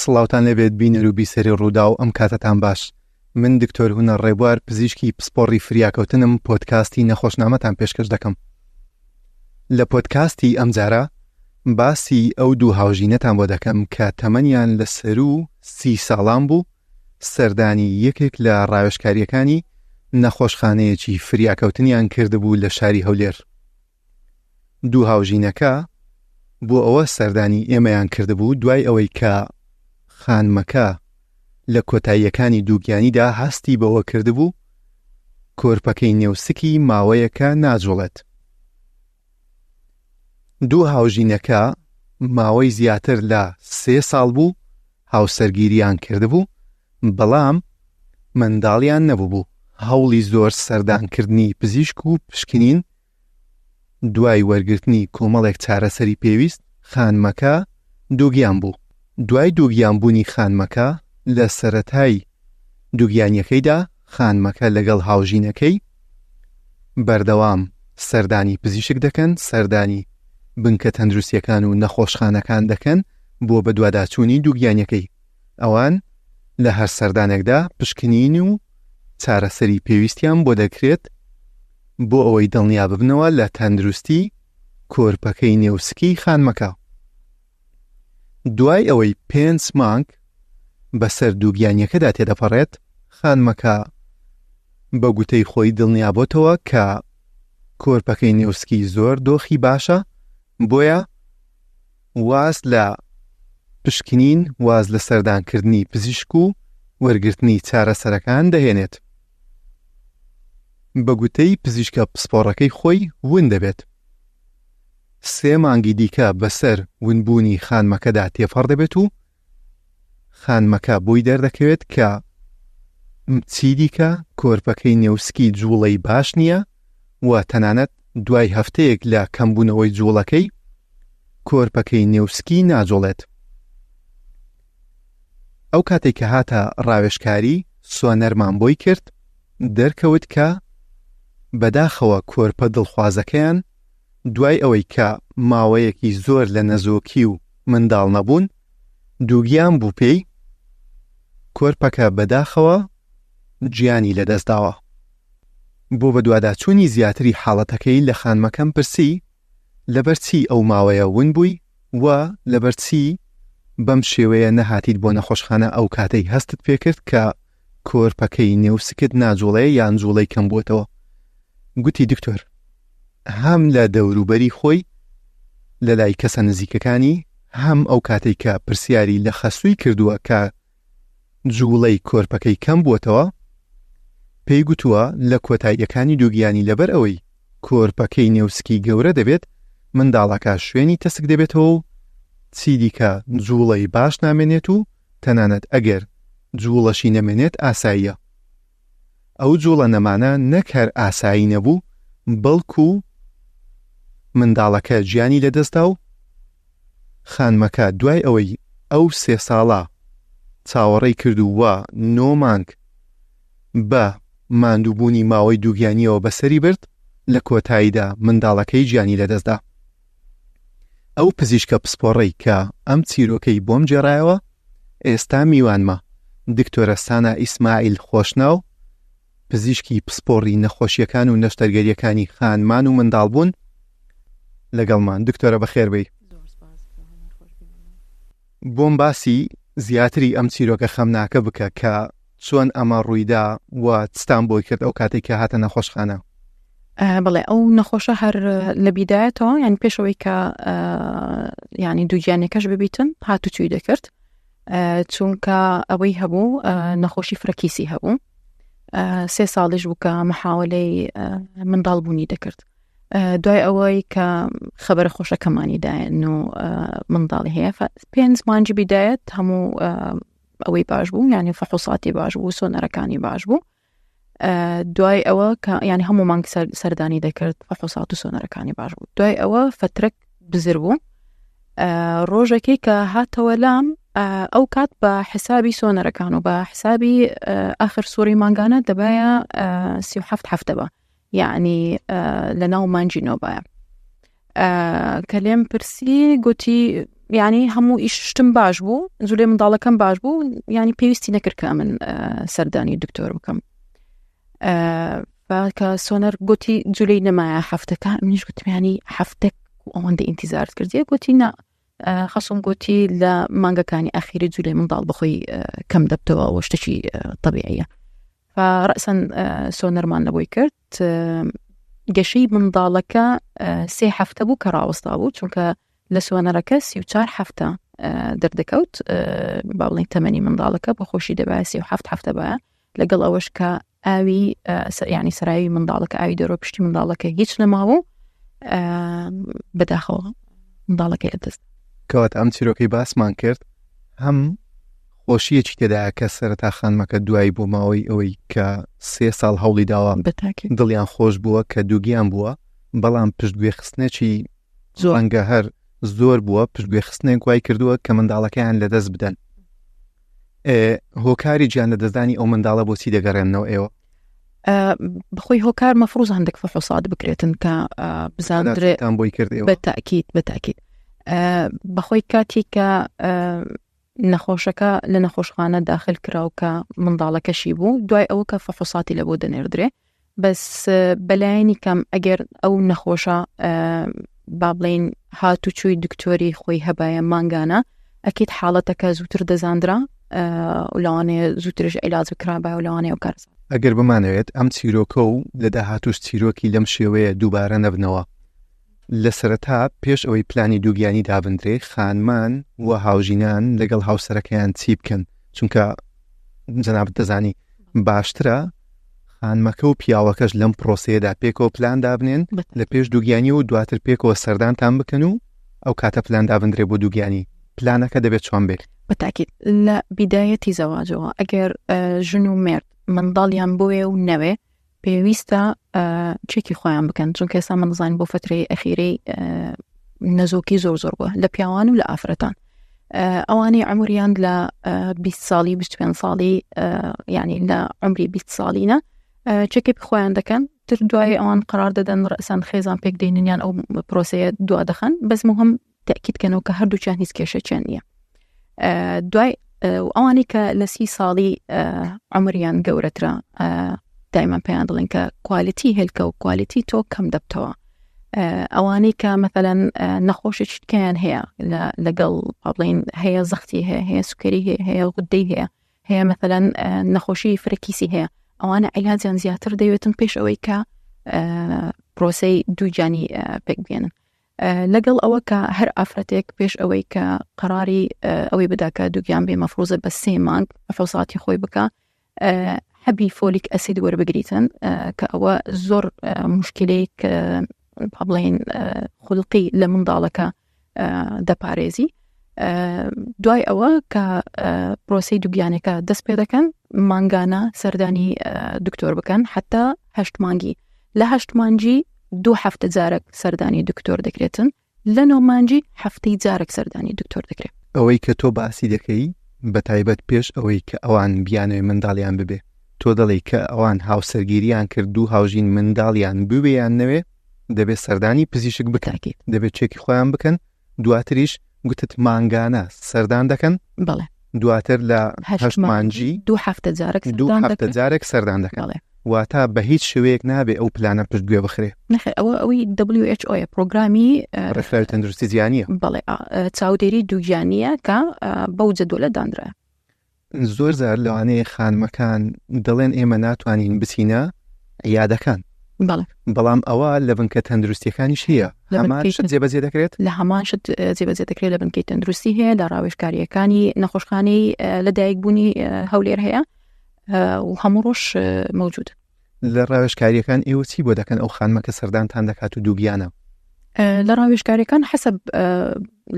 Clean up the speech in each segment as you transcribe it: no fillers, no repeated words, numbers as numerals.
سڵاوتان لێبێت بینەر و بیسەری ڕووداو ئەم کاتەتان باش من دکتۆر هونەر ڕێبوار پزیشکی پسپۆڕی فریاکەوتنم پۆدکاستی نەخۆشنامەتان پێشکەش دەکەم لە پۆدکاستی ئەمجارە باسی ئەو دوو هاوژینەتان بۆ دەکەم کە تەمەنیان لە سەروو سی ساڵان بوو سەردانی یەکێک لە ڕاوێژکارییەکانی نەخۆشخانەیەکی فریاکەوتنیان کردبوو لە شاری هەولێر. دوو هاوژینەکە بۆ ئەوە سەردانی ئێمەیان کردبوو دوای ئەوەی کە خانمەکە لە کۆتاییەکانی دووگیانیدا هەستی بەوە کردبوو کۆرپەکەی نێو سکی ماوەیەکە ناجوڵێت. دوو هاوژینەکە ماوەی زیاتر لە سێ ساڵ بوو هاوسەرگیریان کردبوو، بەڵام منداڵیان نەبووبوو، هەوڵی زۆر سەردانکردنی پزیشک و پشکنین، دوای وەرگرتنی کۆمەڵێک چارەسەری پێویست خانمەکە دووگیان بوو. دوای دووگیانبوونی خانمەکە لە سەرەتای دووگیانیەکەیدا خانمەکە لەگەڵ هاوژینەکەی بەردەوام سەردانی پزیشک دەکەن، سەردانی بنکە تەندروستیەکان و نەخۆشخانەکان دەکەن بۆ بەدواداچوونی دووگیانیەکەی. ئەوان لە هەر سەردانێکدا پشکنین و چارەسەری پێویستیان بۆ دەکرێت بۆ ئەوەی دڵنیاببنەوە لە تەندروستی کۆرپەکەی نێو سکی خانمەکە. دوای ئەوەی پێنج مانگ بەسەر دووگیانیەکەدا تێدەپەڕێت، خانمەکە بە گوتەی خۆی دڵنیابۆتەوە کە کۆرپەکەی نێوسکی زۆر دۆخی باشە، بۆیە واز لە پشکنین، واز لە سەردانکردنی پزیشک و وەرگرتنی چارەسەرەکان دەهێنێت. بە گوتەی پزیشکە پسپۆڕەکەی خۆی ون دەبێت. سێ مانگی دیکە بەسەر ونبوونی خانمەکەدا تێپەڕ دەبێت و خانمەکە بۆی دەردەکەوێت کە چیدیکە کۆرپەکەی نێوسکی جوڵەی باش نییە و تەنانەت دوای هەفتەیەک لە کەمبوونەوەی جوڵەکەی کۆرپەکەی نێوسکی ناجوڵێت. ئەو کاتێک کە هاتە ڕاوێژکاری سۆنەرمان بۆی کرد دەرکەوت کە بەداخەوە کۆرپە دڵخوازەکەیان دوای ئەوەی کە ماوەیەکی زۆر لە نەزۆکی و منداڵ نەبوون دووگیان بوو پێی کۆرپەکە بەداخەوە گیانی لەدەستداوە. بۆ بەدواداچوونی زیاتری حاڵەتەکەی لە خانمەکەم پرسی لەبەر چی ئەو ماوەیە ون بووی و لەبەر چی بەم شێوەیە نەهاتیت بۆ نەخۆشخانە ئەو کاتەی هەستت پێکرد کە کۆرپەکەی نێو سکت ناجوڵێ یان جوڵەی کەم بووەتەوە؟ گوتی دکتۆر هەم لە دەوروبەری خۆی لە لای کەسە نزیکەکانی هەم ئەو کاتەی کە پرسیاری لە خەسووی کردووە کە جووڵەی کۆرپەکەی کەم بووەتەوە، پێی گوتووە لە کۆتاییەکانی دووگیانی لەبەر ئەوەی کۆرپەکەی نێو سکی گەورە دەبێت، منداڵەکە شوێنی تەسک دەبێتەوە و چیدیکە جووڵەی باش نامێنێت و تەنانەت ئەگەر جووڵەشی نەمێنێت ئاساییە. ئەو جووڵە نەمانە نەک هەر ئاسایی نەبوو، بەڵکو منداڵەکە گیانی لەدەستدا و خانمەکە دوای ئەوەی ئەو سێ ساڵە چاوەڕێی کرد و نۆ مانگ بە ماندووبوونی ماوەی دووگیانییەوە بەسەری برد، لە کۆتاییدا منداڵەکەی گیانی لەدەستدا. ئەو پزیشکە پسپۆڕەی کە ئەم چیرۆکەی بۆم گێڕایەوە ئێستا میوانمە، دکتۆرە سانا ئیسماعیل خۆشناو، پزیشکی پسپۆڕی نەخۆشییەکان و نەشتەرگەرییەکانی خانمان و منداڵبوون لەگەڵمان. دکتۆرە بەخێربێی. بۆم باسی زیاتری ئەم چیرۆکە خەمناکە بکە کە چۆن ئەمە ڕوویدا و چتان بۆی کرد ئەو کاتێک کە هاتە نەخۆشخانە؟ بڵێ ئەو نەخۆشە هەر لە بیدایەتەوە یان پێشەوەی کە ینی دووگیانەکەش ببیتن هاتوچوی دەکرد چونکە ئەوەی هەبوو نەخۆشی فرەکیسی هەبوو سێ ساڵیش بوو کە محاولەی منداڵبوونی دەکرد دوای ئەوەی کە خەبەرە خۆشەکەمانی دایەن و منداڵی هەیە پێنج مانجی بیدایەت هەموو ئەوەی باش بوو یعنی فحوساتی باش بوو سۆنەرەکانی باش بوو دوای ئەوە کە ینی هەموو مانگ سەردانی دەکرد فحوسات و سۆنەرەکانی باش بوو دوای ئەوە فترەک بزر بوو ڕۆژەکەی کە هاتەوە لام ئەو کات بە حسابی سۆنەرەکان و بە حسابی ئاخر سووری مانگانە دەبایە 37 هەفتە بە یعنی لە ناو مانجی نۆبایە کە لێم پرسی گوتی ینی هەموو ئیشتم باش بوو جولێ منداڵەکەم باش بوو ینی پێویستی نەکرد کە من سەردانی دکتۆر بکەم کە سۆنەر گوتی جولەی نەمایە هەفتەکە منیش گوتمیانی هەفتەک ئەوەندە ئینتیزارت کردیە گوتی نا خەسم گوتی لە مانگەکانی ئەخیری جولەی منداڵ بەخۆی کەم دەبتەوە ئەوە شتێکی طبیعیە ڕەسەن سۆنەرمان لەبۆی کرد گەشەی منداڵەکە سێ هەفتە بوو کە ڕاوەستا بوو چونکە لە سۆنەرەکە 34 هەفتە دەردەکەوت با بڵێن تەمەنی منداڵەکە بە خۆشی دەبایە 37 هەفتە باە لەگەڵ ئەوەش کە ئاوی ینی سەراوی منداڵەکە ئاوی دەرۆ پشتی منداڵەکە هیچ نەماوە بەداخەوە منداڵەکەی لەدەست کەواتە ئەم چیرۆکەی باسمان کرد هەم خۆشیەکی تێدایە کە سەرەتا خانمەکە دوای بۆ ماوەی ئەوەی کە سێ ساڵ هەوڵی داوە دڵیان خۆش بووە کە دووگیان بووە بەڵام پشتگوێ خستنێکی زۆرنگە هەر زۆر بووە پشتگوێ خستنێک وای کردووە کە منداڵەکەیان لەدەست بدەن هۆکاری گیان لەدەستدانی ئەو منداڵە بۆچی دەگەڕێنەوە ئێوە؟ بەخۆی هۆکار مەفروز هەندێک فحوسات بکرێتن کە بزاندرێتان بۆی کرد بە تاکیت بە تاکیت بەخۆی کاتی کە نەخۆشەکە لە نەخۆشخانە داخل کرا و کە منداڵەکەشی بوو دوای ئەوە کە فحوساتی لە بۆ دەنێردرێ بەس بەلایەنی کەم ئەگەر ئەو نەخۆشە با بڵین هاتوچۆی دکتۆری خۆی هەبایە مانگانە ئەکییت حاڵەتەکە زووتر دەزاندرا و لەوانەیە زووترش عیلاج بکرابا و لەوانەیە ئەو کارەساتە. ئەگەر بمانەوێت ئەم چیرۆکە و لە داهاتووش چیرۆکی لەم شێوەیە دووبارە نەبنەوە، لە سەرەتا پێش ئەوەی پلانی دووگیانی دابندرێ خانمان و هاوژینان لەگەڵ هاوسەرەکەیان چی بکەن؟ چونکە جەنابت دەزانی باشترە خانمەکە و پیاوەکەش لەم پرۆسەیەدا پێکەوە پلان دابنێن لە پێش دووگیانی و دواتر پێکەوە سەردانتان بکەن و ئەو کاتە پلان دابندرێ بۆ دووگیانی پلانەکە دەبێت چۆن بێت؟ بەتاکید لە بیدایەتی زەواجەوە ئەگەر ژن و مێرد منداڵیان بۆیە و نەوێ پێویستە چێکی خۆیان بکەن چونکە ئێستا من زانین بۆ فترەی ئەخیرەی نەزۆکی زۆر زۆر بووە لە پیاوان و لە ئافرەتان ئەوانەی عمریان لە 20 ساڵی 25 ساڵی یعنی لە عمری 20 ساڵینە چێکی خۆیان دەکەن تر دوای ئەوان قرار دەدەن ڕەسان خێزان پێک دێنن ئەو پرۆسەیە دوا دەخەن بەس مهم تەئکید کەنەوە کە هەردووکیان هیچ کێشەکیان نییە دوای ئەوانەی کە لە سی ساڵی عمریان گەورەترە دایما پێیان دەڵێن کە کوالیتی هێلکە و کوالیتی تۆ کەم دەبتەوە ئەوانەی کە مەثلەن نەخۆشێکی تکیان هەیە لەگەڵ بڵین هەیە زەختی هەیە هەیە سوکەری هەیە هەیە غودەی هەیە هەیە مەثلەن نەخۆشی فرەکیسی هەیە ئەوانە عیلاجیان زیاتر دەوێتن پێش ئەوەی کە پرۆسەی دووگیانی پێک بێنن لەگەڵ ئەوە کە هەر ئافرەتێک پێش ئەوەی کە قەراری ئەوەی بدا کە دووگیان بێ مەفروزە بە سێ مانگ فحوساتی خۆی بکە حەبی فۆلیک ئەسید وەربگریتن کە ئەوە زۆر مشکلەیەک با بڵێین خولقی لە منداڵەکە دەپارێزی دوای ئەوە کە پرۆسی دووگیانەکە دەست پێ دەکەن مانگانە سەردانی دکتۆر بکەن حتا هەشت مانگی لە هەشت مانگی دوو هەفتە جارێک سەردانی دکتۆر دەکرێتن لە نۆ مانگی هەفتەی جارێک سەردانی دکتۆر دەکرێت. ئەوەی کە تۆ باسی دەکەی بە تایبەت پێش ئەوەی کە ئەوان بیانەوێ منداڵیان ببێ تۆ دەڵێی کە ئەوان هاوسەرگیریان کرد دوو هاوژین منداڵیان بوێ یان نەوێ دەبێ سەردانی پزیشک بکەن دەبێ چێکی خۆیان بکەن دواتریش گوتت مانگانە سەردان دەکەن؟ بەڵێ. دواتر لە هەشت مانگی دوو هەفتە جارێک دوو هەفتە جارێک سەردان دەکەن. بەڵێ. واتە بە هیچ شێوەیەک نابێ ئەو پلانە پشتگوێ بخرێ. نەخێر ئەوە ئەوەی WHO یە پرۆگرامی ڕێکخراوی تەندروستی جیهانییە. بەڵێ چاودێری دووگیانییە کە بەو جەدوەلە دانرایە. زۆر جار لەوانەیە خانمەکان دەڵێن ئێمە ناتوانین بچینە عیادەکان. بەڵێ. بەڵام ئەوە لە بنکە تەندروستیەکانیش هەیە. هەمان شت جێبەجێ دەکرێت؟ لە هەمان شت جێبەجێ دەکرێت لە بنکەی تەندروستی هەیە، لە ڕاوێژکارییەکانی نەخۆشخانەی لەدایکبوونی هەولێر هەیە و هەموو ڕۆژ مەوجودە. لە ڕاوێژکاریەکان ئێوە چی بۆ دەکەن ئەو خانمە کە سەردانتان دەکات و دووگیانە؟ لە ڕاوێژکاریەکان حەسەب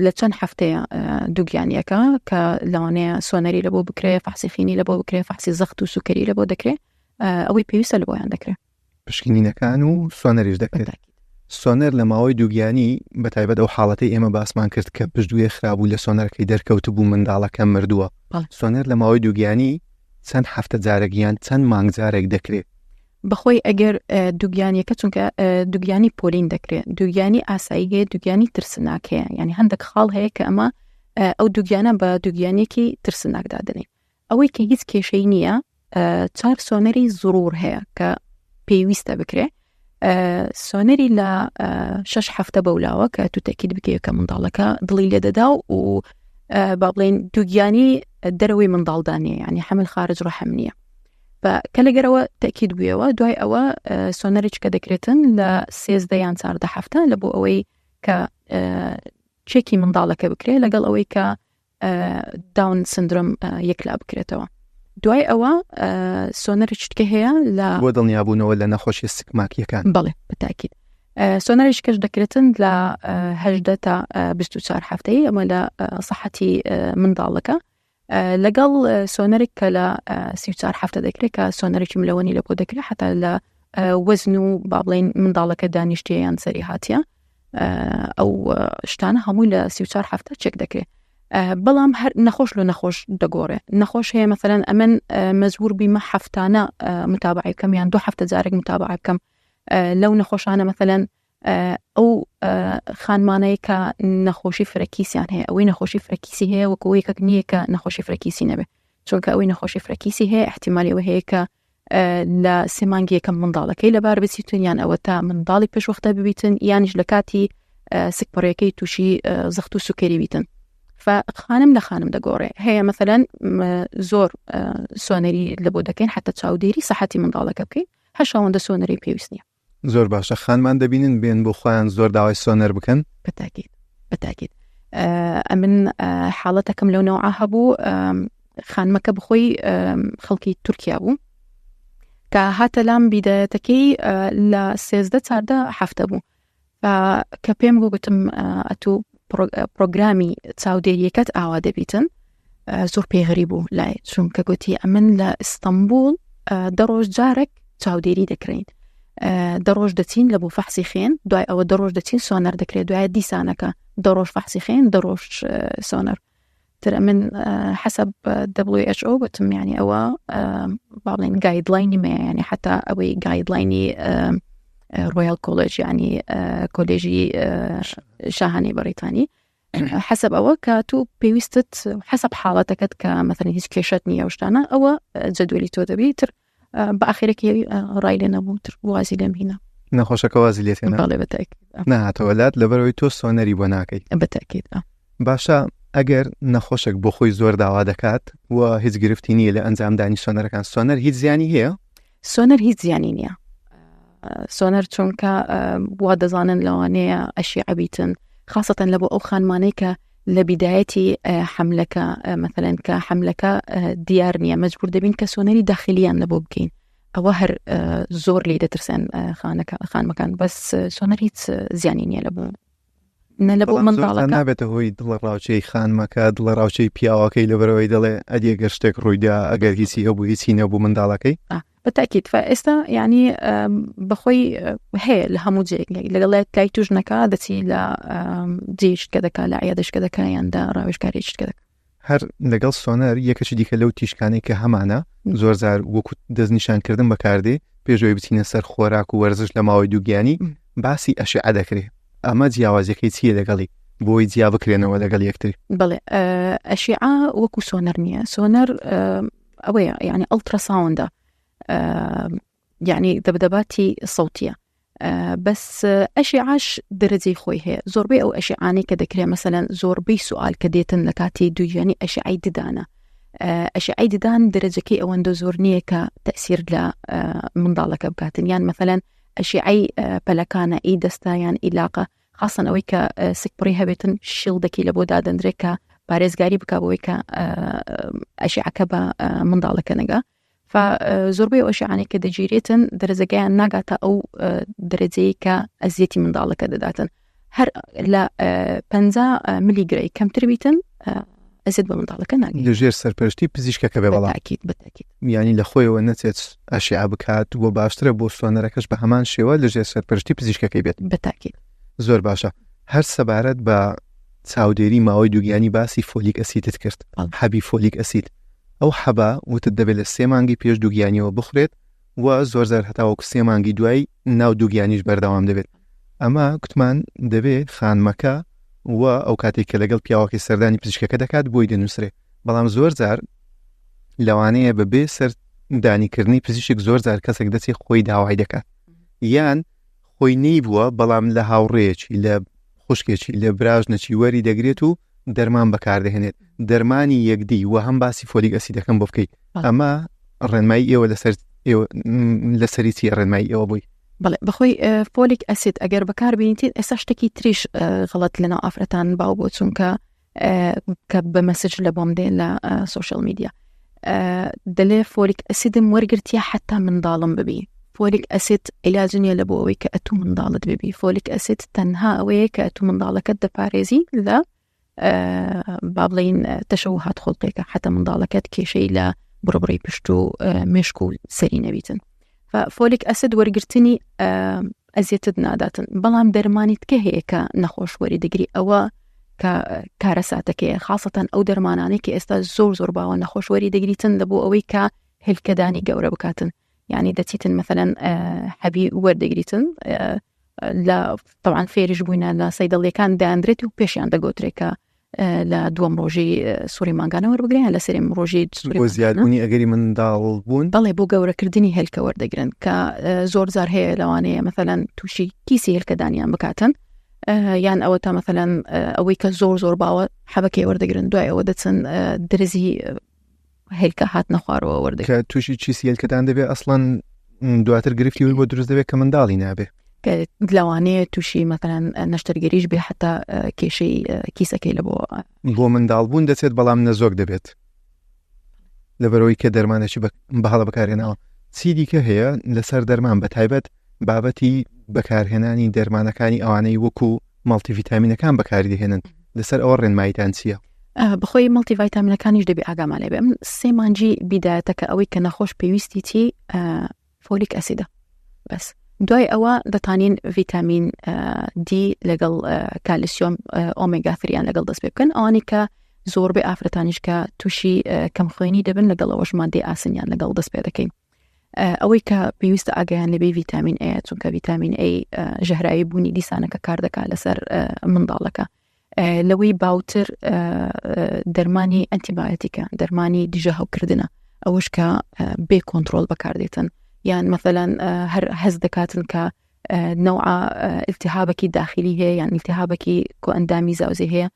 لە چەند هەفتەیە دووگیانیەکە کە لەوانەیە سۆنەری لە بۆ بکرێ فەحسی خینی لە بۆ بکرێ فەحسی زەخت و سوکەری لە بۆ دەکرێ ئەوەی پێویستە لە بۆیان دەکرێت پشکنینەکان و سۆنەریش دەکرێت سۆنەر لە ماوەی دووگیانی بە تایبەت ئەو حاڵەتەی ئێمە باسمان کرد کە پشتگوێ خرابوو لە سۆنەرەکەی دەرکەوتبوو منداڵەکە مردووە سۆنەر لە ماوەی دووگیانی چەند هەفتە جارێک یان چەند مانگ جارێک دەکرێت؟ بەخۆی ئەگەر دووگیانیەکە چونکە دووگیانی پۆلین دەکرێت دووگیانی ئاسایی هەیە دووگیانی ترسناک هەیە یعنی هەندێک خاڵ هەیە کە ئەمە ئەو دووگیانە بە دووگیانێکی ترسناک دادنێ ئەوەی کە هیچ کێشەی نییە چار سۆنەری زڕور هەیە کە پێویستە بکرێ سۆنەری لە شش هەفتە بەولاوە کە تو تەکیید بکەیە کە منداڵەکە دڵی لێدەدا و با بڵێن دووگیانی دەرەوەی منداڵدان نیە ینی حمل خارج ڕەحم نییە کە لەگەرەوە تەکیید بوویەوە دوای ئەوە سۆنەرێک کە دەکرێتن لە سێزدە یان چاردە هەفتە لە بۆ ئەوەی کە چێکی منداڵەکە بکرێت لەگەڵ ئەوەی کە داون سندرۆم یەکلا بکرێتەوە دوای ئەوە سۆنەری چتکە هەیە لە بۆ دڵنیابوونەوە لە نەخۆشی سکماکیەکان بەڵێ بەتاکیید سۆنەریش کەش دەکرێتن لە هەدە تا 24 هەفتەی ئەمە لە سەحەتی منداڵەکە لەگەڵ سۆنەرێک کە لە 34 هەفتە دەکرێت کە سۆنەرێکی ملەوەنی لە بۆ دەکرێت حتا لە وەزن و با بڵێین منداڵەکە دانیشتیە یان سەری هاتیە ئەو شتانە هەمووی لە 34 هەفتە چێک دەکرێت بەڵام هەر نەخۆش لە نەخۆش دەگۆڕێ نەخۆش هەیە مەسەلەن ئەمن مەجبور بیمە هەفتانە متابعی بکەم یان دو هەفتە جارێک متابعە بکەم لەو نەخۆشانە مەسەلەن ئەو خانمانەی کە نەخۆشی فرەکیسیان هەیە ئەوەی نەخۆشی فرەکیسی هەیە وەکو یەکێک نییە کە نەخۆشی فرەکیسی نەبێ چونکە ئەوەی نەخۆشی فرەکیسی هەیە احتیمالی ئەوە هەیە کە لە سێ مانگی یەکەم منداڵەکەی لەبار بچیتن یان ئەوە تا منداڵی پێشوەختە ببیتن یانیش لە کاتی سکپڕیەکەی تووشی زەخت و سوکەری بیتن خانم لە خانم دەگۆڕێ هەیە مەثلەن زۆر سۆنەری لە بۆ دەکەین حتا چاودێری سەحەتی منداڵەکە بکەین هەشەوەندە سۆنەری پێویست نییە زۆر باشە خانمان دەبینن بێن بۆ خۆیان زۆر داوای سۆنەر بکەن؟ بەتاکید بەتاکید ئەمن حاڵەتەکەم لەو نەوعە هەبوو خانمەکە بخۆی خەڵکی تورکیا بوو کە هاتە لام بیدایەتەکەی لە سێزدە چاردە هەفتە بوو کە پێم گوتم ئەتوو پرۆگرامی چاودێریەکەت ئاوا دەبیتن زۆر پێغری بوو لای چونکە گوتی ئەمن لە ئیستانبول دە ڕۆژ جارێک چاودێری دەکرین دە ڕۆژ دەچین لە بۆ فەحسی خێن دوای ئەوە دە ڕۆژ دەچین سۆنەر دەکرێت دوای دیسانەکە دە ڕۆژ فەحسی خێن دە ڕۆژ سۆنەر تر ئەمن حسب WHO گوتم یعنی ئەوە با بڵێن گایدلاینی مەیە یعنی حتا ئەوەی گایدلاینی ڕۆیال کۆلێژ ینی کۆلێژی شاهانەی بەریتانی حەسەب ئەوە کە تۆ پێویستت حەسەب حاڵەتەکەت کە مەثلەن هیچ کێشت نییە و شتانە ئەوە جەدوەلی تۆ دەبی تر بە ئاخرەکەی ڕای لێ نەبوو تر وازی لێم هینا نەخۆشەکە وازی لێ هێنا بەڵێ بەتاکید نەهاتەوە لات لەبەرەوەی تۆ سۆنەری بۆ ناکەی بەتاکید باشە ئەگەر نەخۆشێک بۆ خۆی زۆر داوا دەکات و هیچ گرفتی نییە لە ئەنجامدانی سۆنەرەکان سۆنەر هیچ زیانی هەیە؟ سۆنەر هیچ زیانی نییە سۆنەر چونکە وا دەزانن لەوانەیە ئەشی عبیتن خاصەتەن لە بۆ ئەو خانمانەی کە لە بیدایەتی حملەکە مەثلەن کە حملەکە دیار نییە مەجبور دەبین کە سۆنەری داخلیان لە بۆ بکەین ئەوە هەر زۆر لی دەترسێن خانەکە خانمەکان بەس سۆنەر هیچ زیانی نییە لە بۆ نە لە بۆ منداڵەکە نابێتە هۆی دڵە ڕاوچەی خانمەکە دڵە ڕاوچەی پیاوەکەی لەبەرەوەی دەڵێ ئەدی گەر شتێک ڕوویدا ئەگەر هیچی هەبوو هیچی نەبوو منداڵەکەی بەتاکیت فە ئێستا یعنی بەخۆی هەیە لە هەموو جێک لەگەڵێت لای توژنەکە دەچی لە جێشتکە دەکا لە عیادشکە دەکا یاندا ڕاوێژکاری شتکە دەکا هەر لەگەڵ سۆنەر یەکەکی دیکە لەو تیشکانەی کە هەمانە زۆر جار وەکو دەستنیشانکردن بەکاردێ پێشەوەی بچینە سەر خۆراک و وەرزش لە ماوەی دووگیانی باسی ئەشعە دەکرێ ئەمە جیاوازیەکەی چییە لەگەڵی بۆی جیا بکرێنەوە لەگەڵ یەکتری؟ بەڵێ ئەشیعە وەکو سۆنەر نییە سۆنەر ئەوەیە یعنی ئەڵترەساوندە یعنی دەبدەباتی سەوتیە بەس ئەشیعاش دەرەجەی خۆی هەیە زۆربەی ئەو ئەشیعانەی کە دەکرێت مەسەلەن زۆربەی سوال کە دێتن لە کاتی دووگیانی ئەشعی ددانە ئەشعی ددان دەرەجەکەی ئەوەندە زۆر نییە کە تەسیر لە منداڵەکە بکاتن یان مەسەلەن ئەشیعی پەلەکانە ئی دەستە یان ئیلاقە خاصەن ئەوەی کە سکپڕی هەبێتن شیڵدەکی لە بۆ دادەندرێت کە پارێزگاری بک بۆی کە ئەشیعەکە بە منداڵەکە نەگا ف زۆربەی ئەو ئەشعانەی کە دەگیرێتن دەرەجەکەیان ناگاتە ئەو دەرەجەیە کە ئەزیەتی منداڵەکە دەداتن هەر لە 50 ملی گرەی کەمتر بیتن ئەزیەت بە منداڵەکە ناگەیت لەژێر سەرپەرشتی پزیشکەکە بێ بەڵام بەتاکید بەتاکید یانی لە خۆیەوە نەچێت ئەشعە بکات و باشترە بۆ سۆنەرەکەش بە هەمان شێوە لەژێر سەرپەرشتی پزیشکەکەی بێت بەتاکید زۆر باشە هەر سەبارەت بە چاودێری ماوەی دووگیانی باسی فۆلیک ئەسیدت کرد حەبی فۆلیک ئەسید ئەو حەبە وتت دەبێت لە سێ مانگی پێش دووگیانیەوە بخورێت. و زۆر زار هەتاوەکو سێ مانگی دوای ناو دووگیانیش بەردەوام دەبێت. ئەمە کوتمان دەبێ خانمەکە و ئەو کاتێک کە لەگەڵ پیاوەکەی سەردانی پزیشکەکە دەکات بۆی دەنووسرێ، بەڵام زۆر جار لەوانەیە بەبێ سەردانیکردنی پزیشک زۆر جار کەسێک دەچێت خۆی داوای دەکات، یان خۆی نەیبووە بەڵام لە هاوڕێیەکی، لە خوشکێکی، لە براژنەکی وەری دەگرێت و دەرمان بەکاردەهێنێت، دەرمانی یەکدی و هەم باسی فۆلیک ئەسیدەکەم بۆ بکەیت. ئەمە ڕێنمایی ئێوە لەسەر لەسەری چیە ڕێنمایی ئێوە بووی؟ بەڵێ بەخۆی فۆلیک ئەسید ئەگەر بەکاربینیتین ئێستا شتێکی تریش غەڵەت لەناو ئافرەتان باو بۆ چونکە کە بە مەسج لە بۆم دێ لە سوۆشل میدیا دەلێ فۆلیک ئەسیدم وەرگرتیە حتا منداڵم ببی فۆلیک ئەسید عیلاج نییە لە بۆ ئەوەی کە ئەتوو منداڵت ببی فۆلیک ئەسید تەنها ئەوەیە کە ئەتوو منداڵەکەت دەپارێزی لە با بڵین تەشەوهات خۆڵقێکە حتا منداڵەکەت کێشەی لە بڕبڕی پشت و مێشک و سەری نەبیتن فۆلیک ئەسد وەرگرتنی ئەزیەتت ناداتن بەڵام دەرمانی تکە هەیە کە نەخۆش وەری دەگری ئەوە کە کارەساتەکەیە خاصەتەن ئەو دەرمانانەی کە ئێستا زۆر زۆر باوە نەخۆش وەری دەگریتن لە بۆ ئەوەی کە هێلکەدانی گەورە بکاتن یعنی دەچیتن مەثلەن حەبی وەردەگریتن لە طبعا فێریش بووینە لە سەیدەڵیەکان دەیاندرێت و پێشیان دەگوترێت کە لە دووەم ڕۆژی سووری مانگانە وەربگرن لە سێرم ڕۆژی بۆ زیادبوونی ئەگەری منداڵ بوون بەڵێ بۆ گەورەکردنی هێلکە وەردەگرن کە زۆر زار هەیە لەوانەیە مەثلەن تووشی کیسی هێلکەدانیان بکاتن یان ئەوە تا مەثلەن ئەوەی کە زۆر زۆر باوە حەبەکەی وەردەگرن دوای ئەوە دەچن درزی هێلکە هاتنە خوارەوە وەردەگرن کە تووشی کیسی هێلکەدان دەبێت ئەسڵەن دواتر گرفتی بۆ دروست دەبێت کە منداڵی نابێ کە لەوانەیە تووشی مەثلەن نەشتەرگەریش بێ حتا کێشەی کیسەکەی لە بۆ بۆ منداڵبوون دەچێت بەڵام نەزۆک دەبێت لەبەرەوەی کە دەرمانێکی بەهەڵە بەکارهێناوە. چی دیکە هەیە لەسەر دەرمان بە تایبەت بابەتی بەکارهێنانی دەرمانەکانی ئەوانەی وەکو مەڵتی ڤیتامینەکان بەکاری دەهێنن لەسەر ئەوە ڕێنماییتان چییە؟ بەخۆی مەڵتی ڤایتامینەکانیش دەبێ ئاگامان لێ بێ ئەم سێ مانگی بیدایەتەکە ئەوەی کە نەخۆش پێویستی چی فۆلیک ئەسیدە بەس دوای ئەوە دەتانین ڤیتامین دی لەگەڵ کالیسیۆم ئۆمێگا ثریان لەگەڵ دەست پێ بکەن ئەوانی کە زۆربەی ئافرەتانیش کە تووشی کەمخوێنی دەبن لەگەڵ ئەوەش مادەی ئاسنیان لەگەڵ دەست پێ دەکەین ئەوەی کە پێویستە ئاگیان لەبێ ڤیتامین ئەیە چونکە ڤیتامین ئەی ژەهراوی بوونی دیسانەکە کار دەکات لەسەر منداڵەکە لەوەی باوتر دەرمانی ئەنتیبایۆتیکە دەرمانی دژە هەوکردنە ئەوەش کە بێ کۆنتترۆل بەکاردێتن یان مەثلەن هەر هەز دەکاتن کە نەوع التهابێکی داخلی هەیە یان التهابێکی کۆئەندامی زاوزێ هەیە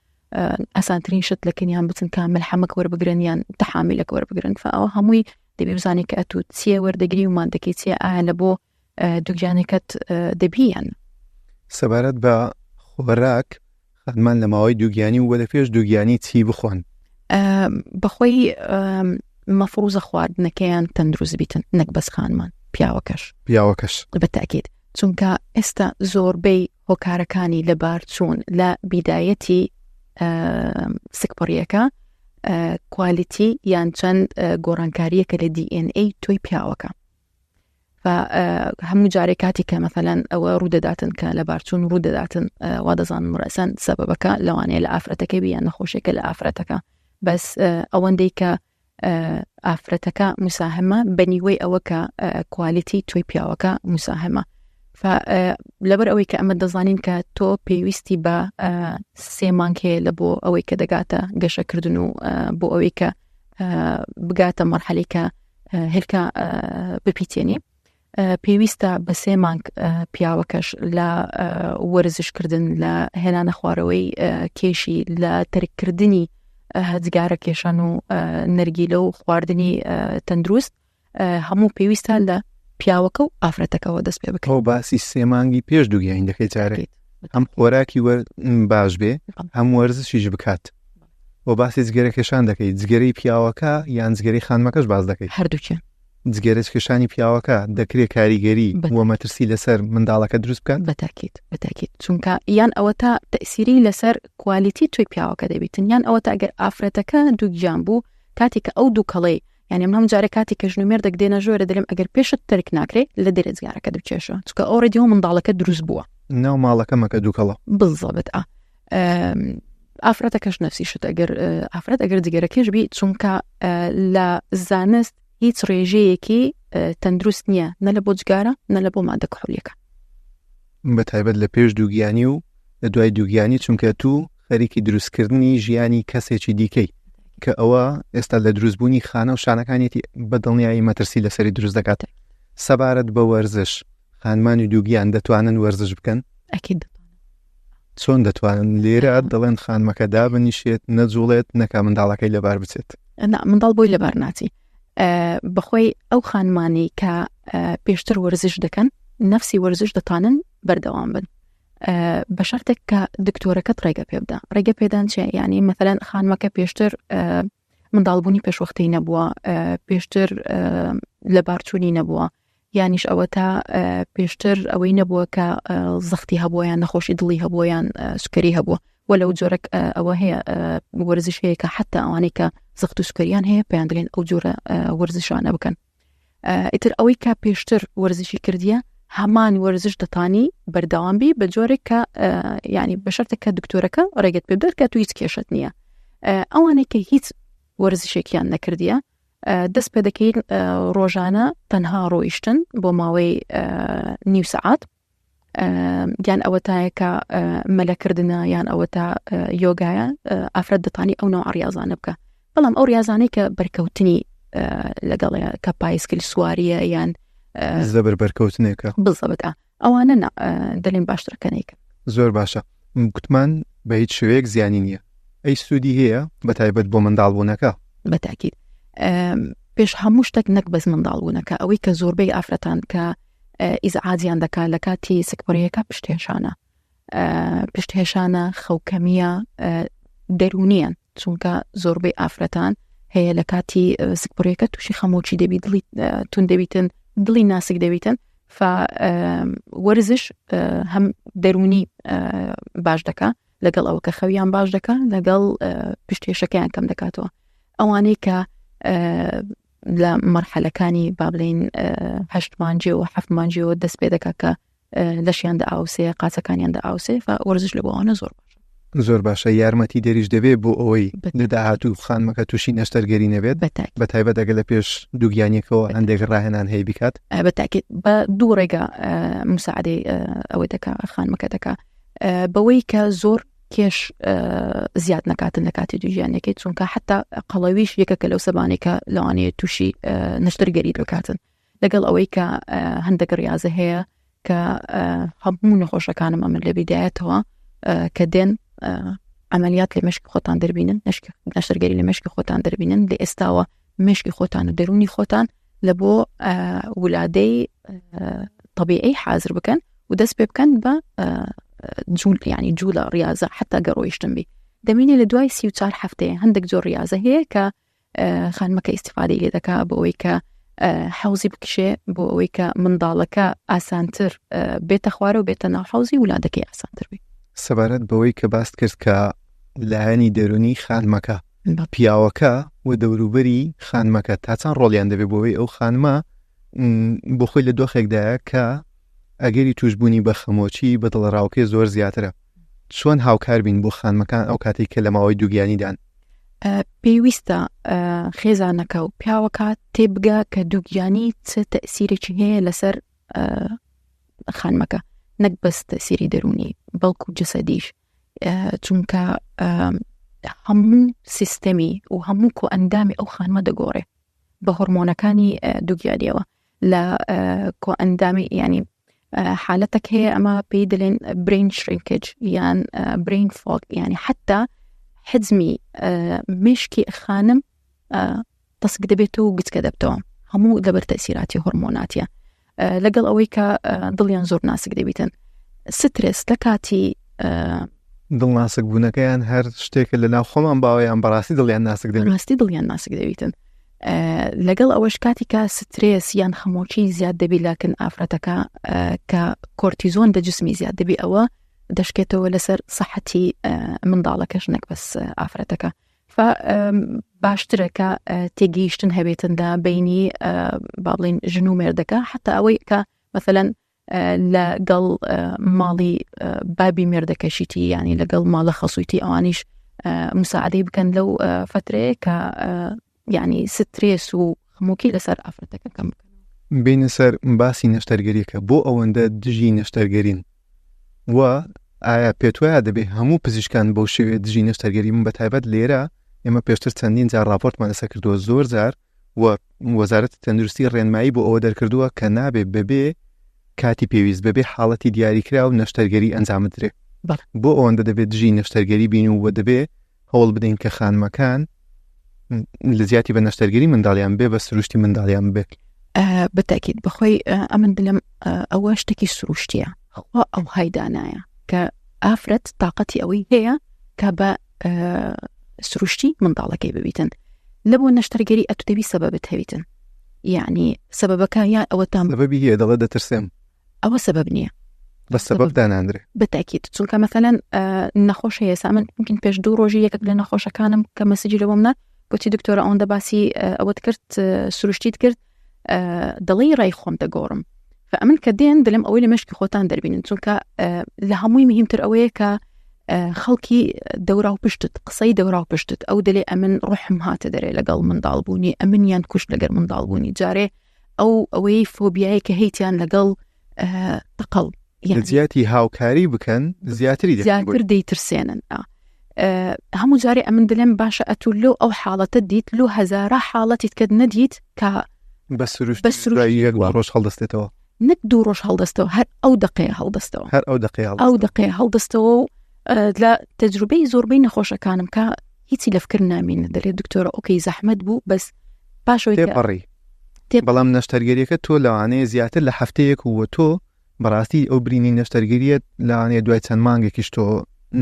ئاسانترین شت لە کنیان بچن کە ملحەمەک وەربگرن یان تەحامیلەک وەربگرن فئەوە هەمووی دەبێ بزانێت کە ئەتوو چیە وەردەگری و مادەکەی چیە ئایا لە بۆ دووگیانەکەت دەبی یان سەبارەت بە خۆراک خانمان لە ماوەی دووگیانی و لە پێش دووگیانی چی بخۆن؟ بەخۆی مەفروزە خواردنەکەیان تەندروست بیتن نەک بەس خانمان پیاوەکەش پیاوەکەش بەتاکیت چونکە ئێستا زۆربەی هۆکارەکانی لەبارچوون لە بیدایەتی سکپڕیەکە کوالیتی یان چەند گۆڕانکاریەکە لە DNA تۆی پیاوەکە هەموو جارێک کاتی کە مەفەلەن ئەوە ڕوودەداتن کە لە بارچوون ڕوودەداتن وا دەزانم ڕەسەن سەبەبەکە لەوانەیە لە ئافرەتەکە بی یان نەخۆشیەکە لە ئافرەتەکە بەس ئەوەندەی کە ئافرەتەکە مساهمە بە نیوەی ئەوە کە کوالیتی تۆی پیاوەکە مساهمە لەبەر ئەوەی کە ئەمە دەزانین کە تۆ پێویستی بە سێ مانگ هەیە لە بۆ ئەوەی کە دەگاتە گەشەکردن و بۆ ئەوەی کە بگاتە مەرحەلەی کە هێلکە بپیتێنی پێویستە بە سێ مانگ پیاوەکەش لە وەرزشکردن لە هێنانە خوارەوەی کێشی لە تەرککردنی جگارە کێشان و نەرگیلە و خواردنی تەندروست هەموو پێویستە لە پیاوەکە و ئافرەتەکەەوە دەست پێ بکەن باسی سێ مانگی پێش دووگیانی دەکەی جارێک هەم خۆراکی باش بێ هەم وەرزشیش بکات و باسی جگەرە کێشان دەکەی جگەرەی پیاوەکە یان جگەرەی خانمەکەش باس دەکەی هەردووکیان جگەرە کێشانی پیاوەکە دەکرێت کاریگەری و مەترسی لەسەر منداڵەکە دروست بکات بەتاکیت بەتاکیت چونکە یان ئەوە تا تەسیری لەسەر کوالیتی توی پیاوەکە دەبیتن یان ئەوە تا ئەگەر ئافرەتەکە دووگیان بوو کاتێک کە ئەو دووکەڵەی یعنی من هەم جارێ کاتێک کە ژن و مێردێک دێنە ژۆرە دەلێم ئەگەر پێشت تەرک ناکرێ لە دەرێ جگارەکەت بکێشە چونکە ئۆڕێدی ئەو منداڵەکە دروست بووە ناو ماڵەکە مەکە دووکەڵە بزەبت ئا ئافرەتەکەش نفسی شت ئەگەر ئافرەت ئەگەر جگەرەکێش بی چونکە لە زانست هیچ ڕێژەیەکی تەندروست نییە نە لە بۆ جگارە نە لە بۆ مادە کحولیەکە. بە تایبەت لە پێش دووگیانی و لە دوای دووگیانی چونکە تو خەریکی دروستکردنی ژیانی کەسێکی دیکەی کە ئەوە ئێستا لە دروستبوونی خانە و شانەکانیەتی بە دڵنیایی مەترسی لەسەری دروست دەکات. سەبارەت بە وەرزش خانمانی دووگیان دەتوانن وەرزش بکەن؟ ئەکید دەتوانن. چۆن دەتوانن؟ لێرە دەڵێن خانمەکە دابنیشێت نەجوڵێت نەکا منداڵەکەی لەبار بچێت. نا منداڵ بۆی لەبار ناچی. بەخۆی ئەو خانمانەی کە پێشتر وەرزش دەکەن نەفسی وەرزش دەتوانن بەردەوام بن بە شەرتێک کە دکتۆرەکەت ڕێگە پێ بدە ڕێگە پێدان چێ ینی مەثلەن خانمەکە پێشتر منداڵبوونی پێشوەختەی نەبووە پێشتر لەبارچوونی نەبووە یانیش ئەوە تا پێشتر ئەوەی نەبووە کە زەختی هەبووە یان نەخۆشی دڵی هەبووە یان سوکەری هەبووە وە لەو جۆرەك ئەوە هەیە وەرزش هەیە کە حتا ئەوانەی کە زەخت و سوکەریان هەیە پێیان دەڵێن ئەو جۆرە وەرزشانە بکەن ئیتر ئەوەی کە پێشتر وەرزشی کردیە هەمان وەرزش دەتانی بەردەوام بی بە جۆرێک کە ینی بە شەرتە کە دکتۆرەکە ڕێگەت پێ بدات کە تو هیچ کێشت نییە ئەوانەی کە هیچ وەرزشێکیان نەکردیە دەست پێ دەکەین ڕۆژانە تەنها ڕۆیشتن بۆ ماوەی نیو سەعات یان ئەوە تایە کە مەلەکردنە یان ئەوە تا یۆگایە ئافرەت دەتانی ئەو نەوە ڕاضانە بکە بەڵام ئەو ریازانەی کە بەرکەوتنی لەگەڵ کە پایسکل سواریە یان زەبر بەرکەوتنێکە بزەبت ئەوانە دەلێن باشترەکە نیکە زۆر باشە گوتمان بە هیچ شێوەیەک زیانی نییە ئەی سوودی هەیە بە تایبەت بۆ منداڵبوونەکە بەتاکیید پێش هەموو شتێک نەک بەس منداڵبوونەکە ئەوەی کە زۆربەی ئافرەتان کە ئیزعاجیان دەکات لە کاتی سکپڕیەکە پشتێشانە پشتهێشانە خەوکەمیە دەرونیان چونکە زۆربەی ئافرەتان هەیە لە کاتی سکپڕیەکە تووشی خەمۆکی دەبی دڵی تون دەبیتن دڵی ناسک دەبیتن وەرزش هەم دەرونی باش دەکا لەگەڵ ئەوە کە خەویان باش دەکا لەگەڵ پشتێشەکەیان کەم دەکاتەوە ئەوانەی کە لە مەرحەلەکانی با بڵین هەشت مانجەوە هەفت مانجەوە دەست پێ دەکا کە لەشیان دەئاوسێ قاچەکانیان دەئاوسێ وەرزش لە بۆ ئەوانە زۆر باشە. زۆر باشە یارمەتی دەریش دەبێت بۆ ئەوەی لە داهاتوو خانمەکە تووشی نەشتەرگەری نەبێت بە تایبەت ئەگەر لە پێش دووگیانیەکەوە هەندێک ڕاهێنان هەیە بیکات بەتاکیت بە دوو ڕێگا مساعدەی ئەوەی دەکا خانمەکە دەکا بەوەی کە زۆر کێش زیاد نەکاتن لە کاتی دووگیانەکەی چونکە حتا قەڵەویش یەکەکە لەو سەبانێک کە لەوانەیە تووشی نەشتەرگەری بکاتن لەگەڵ ئەوەی کە هەندێک ڕاضە هەیە کە هەموو نەخۆشەکانم ئەمن لە بیدایەتەوە کە دێن عملیات لە مشکی خۆتان دەربینن نەشتەرگەری لە مشکی خۆتان دەربینن لە ئێستاوە مشکی خۆتان و دەرونی خۆتان لە بۆ ولادەی طبیعی حاضر بکەن و دەست پێ بکەن بە جوول ینی جوولە ڕاضە حتا گەڕۆیشتن بی دەمینێ لە دوای 34 هەفتەیە هەندێک زۆر ڕاضە هەیە کە خانمەکە ئیسیفادەی لێ دەکا بۆ ئەوەی کە حەوزی بکشێ بۆ ئەوەی کە منداڵەکە ئاسانتر بێتە خوارە و بێتە ناو حەوزی ولادەکەی ئاسانتر بێ. سەبارەت بەوەی کە باست کرد کە لایەنی دەروونی خانمەکە، پیاوەکە و دەوروبەری خانمەکە تا چەند ڕۆڵیان دەبێت بۆ ئەوەی ئەو خانمە بۆ خۆی لە دۆخێکدایە کە ئەگەری تووشبوونی بە خەمۆکی بە دڵەڕاوکێ زۆر زیاترە چۆن هاوکار بین بۆ خانمەکان ئەو کاتێک کە لە ماوەی دووگیانیدان؟ پێویستە خێزانەکە و پیاوەکە تێبگا کە دووگیانی چ تەسیرێکی هەیە لەسەر خانمەکە نەک بەس تەسیری دەرونی بەڵکو جەسەدیش چونکە هەموو سیستەمی و هەموو کۆ ئەندامی ئەو خانمە دەگۆڕێ بە هۆرمۆنەکانی دووگیانیەوە لە کۆئەندامی ینی حالەتێک هەیە ئەمە پێی دەلێن برین شرینکج یان برین فۆک ینی حتا حزمی مشکی خانم تەسک دەبێت و گچکە دەبتەوە هەموو لەبەر تەسیراتی هۆرمۆناتیە لەگەڵ ئەوەی کە دڵیان زۆر ناسک دەبیتن سترس لە کاتی دڵ ناسک بوونەکەیان هەر شتێکە لە ناو خۆمان باوە یان بەڕاستی دڵیان ناسک دەبێت ڕاستی دڵیان ناسک دەبیتن لەگەڵ ئەوەش کاتی کە سترێس یان خەمۆکی زیاد دەبی لاکن ئافرەتەکە کە کۆرتیزۆن لە جسمی زیاد دەبی ئەوە دەشکێتەوە لەسەر سەحەتی منداڵەکەش نەک بەس ئافرەتەکە باشترە کە تێگەیشتن هەبێتن لە بینی با بڵین ژن و مێردەکە حتا ئەوەی کە مەثلەن لەگەڵ ماڵی بابی مێردەکەشیتی ینی لەگەڵ ماڵە خەسوویتی ئەوانیش مساعدەی بکەن لەو فترەیە کە ینی سترێس و خمۆکی لەسەر ئافرەتەکە کەم بکەن. بینە سەر باسی نەشتەرگەریەکە بۆ ئەوەندە دژی نەشتەرگەرین و ئایا پێتوایە دەبێ هەموو پزیشکان بەو شێوەیە دژی نەشتەرگەری بن بەتایبەت لێرە ئێمە پێشتر چەندین جار ڕاپۆرتمان لەسەر کردووە زۆر جار و وەزارەتی تەندروستی ڕێنمایی بۆ ئەوە دەرکردووە کە نابێ بەبێ کاتی پێویست بەبێ حاڵەتی دیاریکراو نەشتەرگەری ئەنجام بدرێ بۆ ئەوەندە دەبێت دژی نەشتەرگەری بین و دەبێ هەوڵ بدەین کە خانمەکان لە جیاتی بە نەشتەرگەری منداڵیان بێ بە سروشتی منداڵیان بێ بەتاکیت بەخۆی ئەمن دلم ئەوە شتێکی سروشتیە خوا ئەو هایدانایە کە ئافرەت تااقەتی ئەوەی هەیە کە بە سروشتی منداڵەکەی ببیتن لە بۆ نەشتەرگەری ئەتو دەبی سەبەبت هەویتن یعنی سەبەبەکە یان ئەوە تام سەبەبی هەیە دەڵێ دەترسێم ئەوە سەبەب نییە بە سەبەب داناندرێ بەتاکیت چونکە مەثلەن نەخۆش هەیە سا من ممكن پێش دوو ڕۆژی یەکێک لە نەخۆشەکانم کە مەسجی لە بۆم نارد گوتی دکتۆرە ئەوەندە باسی ئەوەت کرد سروشتیت کرد دەڵێی ڕای خۆم دەگۆڕم فئەمن کە دێن دلم ئەوەی لە مشکی خۆتان دەربینن چونکە لە هەمووی مهمتر ئەوەیە کە خەڵکی دەورا و پشتت قسەی دەورا و پشتت ئەو دەلێ ئەمن ڕحم هاتە دەرێ لەگەڵ منداڵبوونی ئەمنیان کوشت لەگەر منداڵبوونی جارێ ئەو ئەوەی فۆبیایی کە هەیتیان لەگەڵ تەقەڵ لە جیاتی هاوکاری بکەن زیاتری زیاتر دەیترسێنن هەموو جارێ ئەمن دلێم باشە ئەتو لۆ ئەو حاڵەتە دیت لۆ هەزارە حاڵەتیت کە نەدیت کە بە سروشت بە سروشت یەک ڕۆژ هەڵدەستێتەوە نەک دوو ڕۆژ هەڵدەستەوە هەر ئەو دقەیە هەڵدەستەوە هەر ئەو دقەیە ئەو دقەیە هەڵدەستەوە و لە تەجروبەی زۆربەی نەخۆشەکانم کە هیچی لە فکر نامینە دەلێ دکتۆرە ئۆکەی زەحمەت بوو بەس پاشەوەی تێپەڕی بەڵام نەشتەرگەریەکە تۆ لەوانەیە زیاتر لە هەفتەیەک و تۆ بەڕاستی ئەو برینی نەشتەرگەریەت لەوانەیە دوای چەند مانگێکیش تۆ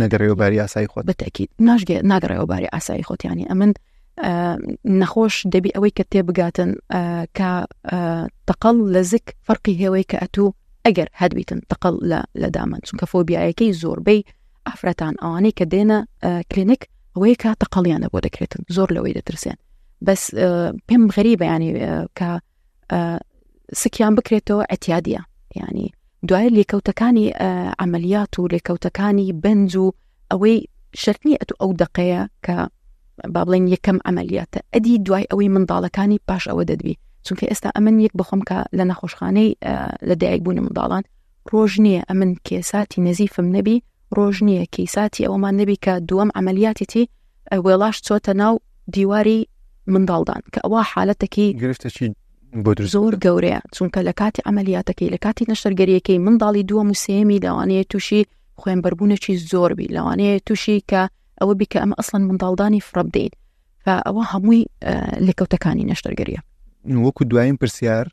نەگەڕێەوە باری ئاسایی خۆت. بەتەکید ناشگە ناگەڕێەوە باری ئاسایی خۆتیانی ئەمن نەخۆش دەبی ئەوەی کە تێبگاتن کە تەقەڵ لە زک فەرقی هێوەی کە ئەتوو ئەگەر هەدبیتن تەقەڵ لە دامەن چونکە فۆبیایەکەی زۆربەی ئافرەتان ئەوانەی کە دێنە کلینیک ئەوەیە کە تەقەڵیانە بۆ دەکرێتن زۆر لەوەی دەترسێن بەس پێم غەریبە ینی کە سکیان بکرێتەوە ئەتیادیە ینی دوای لێکەوتەکانی عملیات و لێکەوتەکانی بەنج و ئەوەی شەرت نیە ئەتو ئەو دقەیە کە با بڵێن یەکەم عملیاتە ئەدی دوای ئەوەی منداڵەکانی پاش ئەوە دەدوی چونکە ئێستا ئەمن یەک بخۆم کە لە نەخۆشخانەی لە دایک بوونی منداڵان ڕۆژ نییە ئەمن کێساتی نەزیفم نەبی ڕۆژ نییە کەیساتی ئەوەمان نەبی کە دووەم عملیاتیتی وێڵاش چۆتە ناو دیواری منداڵدان کە ئەوە حالەتێکی گرفتێکی بۆ دروست زۆر گەورەیە چونکە لە کاتی عملیاتەکەی لە کاتی نەشتەرگەریەکەی منداڵی دووەم و سێمی لەوانەیە تووشی خوێنبەربوونێکی زۆر بی لەوانەیە تووشی کە ئەوە بی کە ئەمە ئەسڵەن منداڵدانی فڕە بدەین ئەوە هەمووی لێکەوتەکانی نەشتەرگەریە. وەکو دوایین پرسیار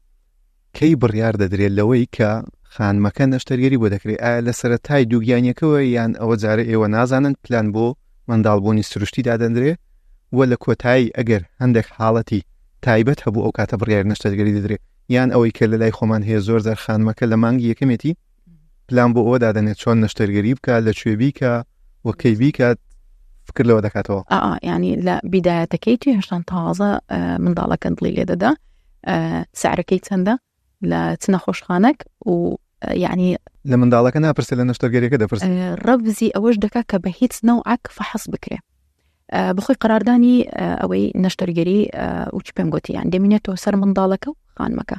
کەی بڕیار دەدرێت لەوەی کە خانمەکە نەشتەرگەری بۆ دەکرێت ئایا لە سەرەتای دووگیانیەکەوە یان ئەوە جارێ ئێوە نازانن پلان بۆ منداڵبوونی سروشتی دادەندرێ و لە کۆتایی ئەگەر هەندێک حاڵەتی تایبەت هەبوو ئەو کاتە بڕیاری نەشتەرگەری دەدرێت یان ئەوەی کە لە لای خۆمان هەیە زۆر جار خانمەکە لە مانگی یەکەمێتی پلان بۆ ئەوە دادەنێت چۆن نەشتەرگەری بکات لە کوێ بیکا و کەی بیکات فکر لەوە دەکاتەوە. ئا یانی لە بیدایەتەکەی توی هێشتان تازە منداڵەکە دڵی لێ دەدا سعرەکەی چەندە لە چ نەخۆشخانەک و یعنی لە منداڵەکە ناپرسێ لە نەشتەرگەریەکە دەپرسێ ڕەفزی ئەوەش دەکا کە بە هیچ نەوعەک فەحس بکرێ بەخۆی قەراردانی ئەوەی نەشتەرگەری و چ پێم گوتی یان دەمینێتەوە سەر منداڵەکە و خانمەکە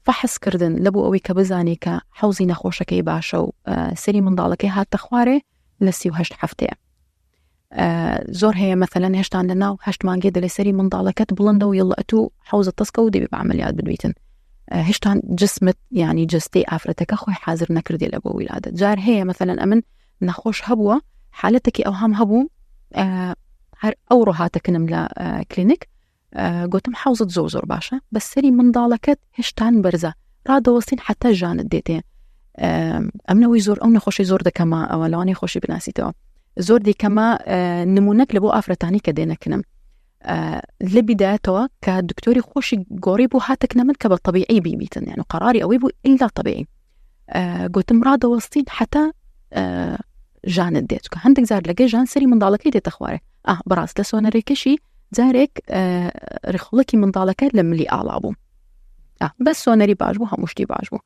فەحس کردن لە بۆ ئەوەی کە بزانێ کە حەوزی نەخۆشەکەی باشە و سەری منداڵەکەی هاتە خوارێ لە 38 هەفتەیە زۆر هەیە مەثلەن هێشتان لە ناو هەشت مانگێ دەلێ سەری منداڵەکەت بڵندە و یڵە ئەتوو حەوزە تەسکە و دەبێ بە عملیات بدویتن هێشتان جسمت ینی جستەی ئافرەتەکە خۆی حاضر نەکردێ لە بۆ ویلادە جار هەیە مەثلەن ئەمن نەخۆش هەبووە حالەتێکی ئەوهام هەبوو هەر ئەو ڕۆهاتەکنم لە کلینیک گوتم حەوزت زۆر زۆر باشە بە سەری منداڵەکەت هێشتان بەرزە ڕادەوەستین حتا ژانت دێتێ ئەمنەوەی زۆر ئەو نەخۆشی زۆر دەکەمە ئەوە لەوانەیە خۆشی بناسیتەوە زۆر دیکەمە نمونەک لە بۆ ئافرەتانی کە دێنەکنم لە بیدایەتەوە کە دکتۆری خۆشی گۆڕی بوو هاتەکنە من کە بە طببیعی بیبیتن یان و قەراری ئەوەی بوو ئیلا طبیعی گوتم ڕادەوەستین حتا ژانت دێت کە هەندێک جار لەگەی ژان سەری منداڵەکەی دێتە خوارێ ئا بەڕاست لە سۆنەرێکەشی جارێک ڕخڵکی منداڵەکە لە ملی ئاڵا بوو بەس سۆنەری باش بوو هەموو شتی باش بوو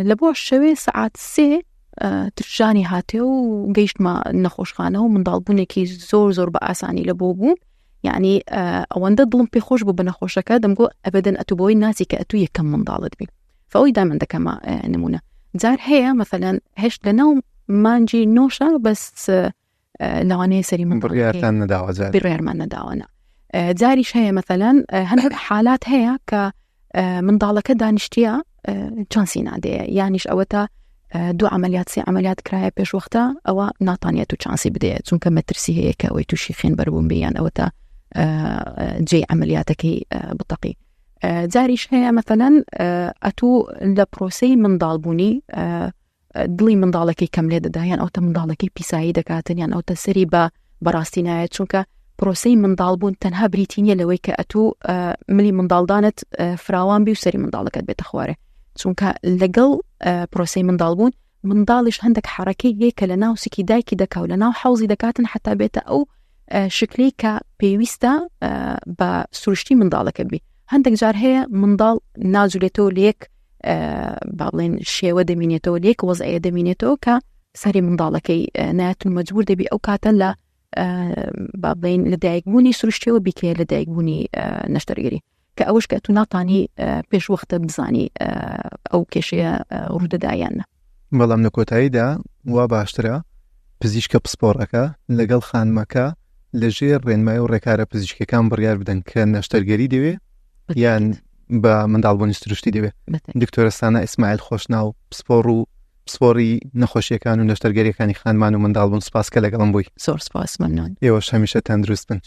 لە بۆ شەوێ سەعات سێ ترژانی هاتێ و گەیشتمە نەخۆشخانە و منداڵبوونێکی زۆر زۆر بە ئاسانی لە بۆ بوو. یعنی ئەوەندە دڵم پێ خۆش بوو بە نەخۆشەکە دەمگۆ ئەبدەن ئەتو بۆی ناچی کە ئەتو یەکەم منداڵت بی فەوەی دامن دەکەمە نمونە جار هەیە مەثلەن هێشت لە ناو مانجی نۆشە بەس لەوانەیە سەری من بڕیارتان نەداوە جار بڕیارمان نەداوەنە جاریش هەیە مەثلەن هەندێک حالات هەیە کە منداڵەکە دانیشتیە چانسی نادەیە یانیش ئەوەتا دوو عملیات سێ عملیات کرایە پێش وەختە ئەوە ناتانیت و چانسی بدەیە چونکە مەترسی هەیە کە ئەوەی تووشی خوێن بەربوون بیان ئەوەتا جێ عملیاتەکەی بتەقی جاریش هەیە مەثلەن ئەتوو لە پرۆسەی منداڵبوونی دڵی منداڵەکەی کەم لێ دەدا یان ئەوتە منداڵەکەی پیسایی دەکاتن یان ئەوتە سەری بە بەڕاستی نایەت چونکە پرۆسەی منداڵبوون تەنها بریتی نییە لەوەی کە ئەتوو ملی منداڵدانت فراوان بی و سەری منداڵەکەت بێتە خوارێ چونکە لەگەڵ پرۆسەی منداڵبوون منداڵیش هەندێک حرەکەی هەیە کە لە ناو سکی دایکی دەکا و لە ناو حەوزی دەکاتن حتا بێتە ئەو شکلی کە پێویستە بە سروشتی منداڵەکە بی هەندێک جار هەیە منداڵ ناجولێتەوە لە یەک با بڵێن شێوە دەمینێتەوە لێک وەزعەیە دەمینێتەوە کە سەری منداڵەکەی ناتون مەجبور دەبی ئەو کاتە لە با بڵێن لە دایکبوونی سروشتیەوە بیکەیە لە دایکبوونی نەشتەرگەری کە ئەوش کە تو ناتانی پێش وەختە بزانی ئەو کێشەیە ڕوودەدایان بەڵام لە کۆتاییدا وا باشترە پزیشکە پسپۆڕەکە لەگەڵ خانمەکە لە ژێر ڕێنمای و ڕێکارە پزیشکەکان بڕیار بدەن کە نەشتەرگەری دەوێ یان بە منداڵبوونی سروشتی دەوێت دکتۆرە سانا ئیسماعیل خۆشناو پسپۆڕ و پسپۆڕی نەخۆشیەکان و نەشتەرگەریەکانی خانمان و منداڵبوون سپاس کە لەگەڵم بووی زۆر سپاس ممنون ئێوەش هەمیشە تەندروست بن.